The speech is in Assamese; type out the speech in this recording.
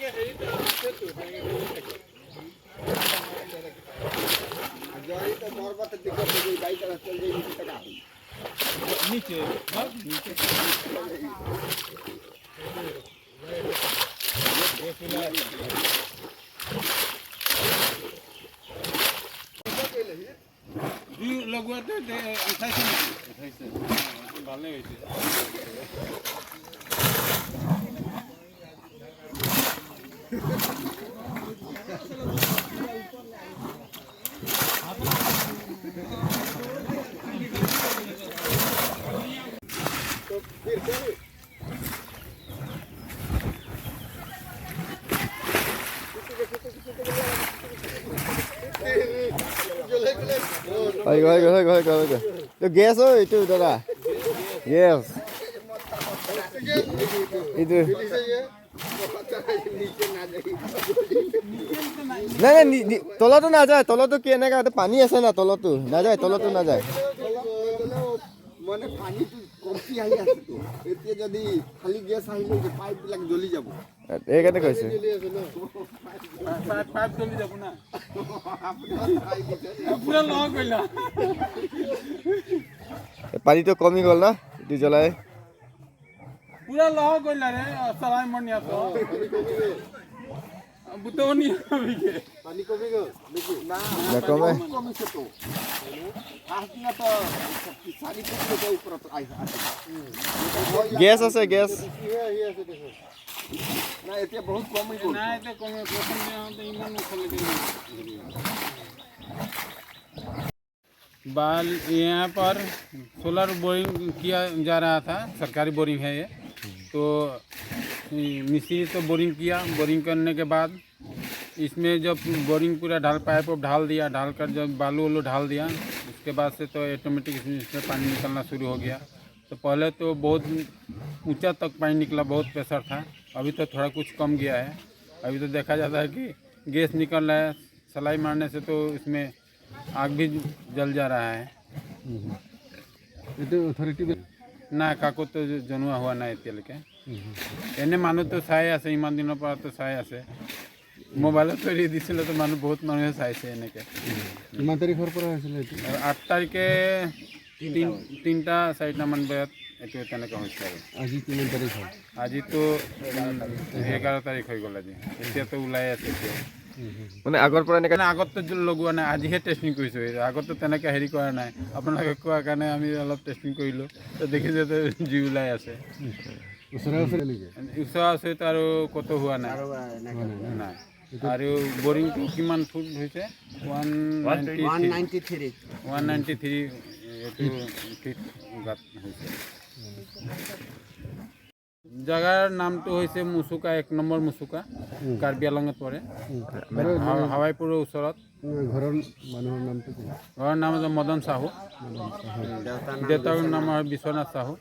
नीचे नीचे। দুই লগোৱাতে উঠাইছে নেকি? উঠাইছে, ভালেই হৈছে। হৈ গ'ল, হৈ গ'ল, হৈ গ'ল, হৈ গ'ল। এইটো গেছ ঐ, এইটো দাদা গেছ এইটো। নাই নাই, তলতো নাযায়। তলতো কি এনেকা পানী আছে না, তলতো নাযায়, তলতো নাযায়। মানে পানীটো কমটি আহি আছেতো, এতিয়া যদি খালী গেছ আহিলে যে পাইপবিলাক জ্বলি যাব। সেইকাৰণে কৈছে। পাইপ জ্বলি যাব না, পুৰা লগ কৰিলা। পানীটো কমি গ'ল না এইটো জ্বলাই। পুৰা লহ কৰিলা ৰে চলাই মন আছ বুতনি। পানী কমি গ'ল নেকি? না। নকমে। কমিছেতো, ফাৰ্ষ্ট দিনাতো 4 ফুটলৈকে ওপৰত আহি আছে। গেছ আছে, গেছ। নাই, এতিয়া বহুত কমি গ'ল। নাই, এতিয়া কমে। প্ৰথম দিনাতে ইমান ওচৰলৈকে। बाल यहाँ पर सोलर बोरिंग किया जा रहा था, सरकारी बोरिंग है ये। तो मिस्त्री तो बोरिंग किया। बोरिंग करने के बाद इसमें जब बोरिंग पूरा ढाल, पाइप ढाल दिया, ढाल कर जब बालू उलू ढाल दिया, उसके बाद से तो ऑटोमेटिक इसमें इसमें पानी निकलना शुरू हो गया। तो पहले तो बहुत ऊंचा तक पानी निकला, बहुत प्रेशर था। अभी तो थोड़ा कुछ कम गया है। अभी तो देखा जाता है कि गैस निकल रहा है सलाई मारने से, तो इसमें आग भी जल जा रहा है। এইটো অথৰিটি নাই, কাকোতো জনোৱা হোৱা নাই এতিয়ালৈকে। এনে মানুহটো চাই আছে, ইমান দিনৰ পৰাতো চাই আছে। মোবাইলত এৰি দিছিলে তো মানুহ, বহুত মানুহে চাইছে এনেকৈ। কিমান তাৰিখৰ পৰা হৈছিলে এইটো? 8 তাৰিখে 3টা 4টামান বজাত এইটো তেনেকুৱা হৈছে। আৰু আজি কিমান তাৰিখ হ'ল? আজিতো 11 তাৰিখ হৈ গ'ল আজি। এতিয়াতো ওলাই আছে এতিয়াও। মানে আগৰ পৰা এনেকা? মানে আগততো লগোৱা নাই, আজিহে টেষ্টিং কৰিছোঁ। আগততো তেনেকৈ হেৰি কৰা নাই। আপোনালোকে কোৱাৰ কাৰণে আমি অলপ টেষ্টিং কৰিলোঁ, তো দেখিছোঁ যে জুই ওলাই আছে। ওচৰে ওচৰে নেকি? ওচৰা ওচৰিতো আৰু ক'তো হোৱা নাই। নাই। আৰু বৰিংটো কিমান ফুট হৈছে? 193, 193 এইটো ফিট গাত হৈছে। জেগাৰ নামটো হৈছে মুচুকা, 1 নম্বৰ মুচুকা, কাৰ্বি আলঙত পৰে, হাৱাইপুৰৰ ওচৰত। ঘৰৰ মানুহৰ নামটো কি? ঘৰৰ নাম হৈছে মদন চাহু, দেউতাৰ নাম হয় বিশ্বনাথ চাহু।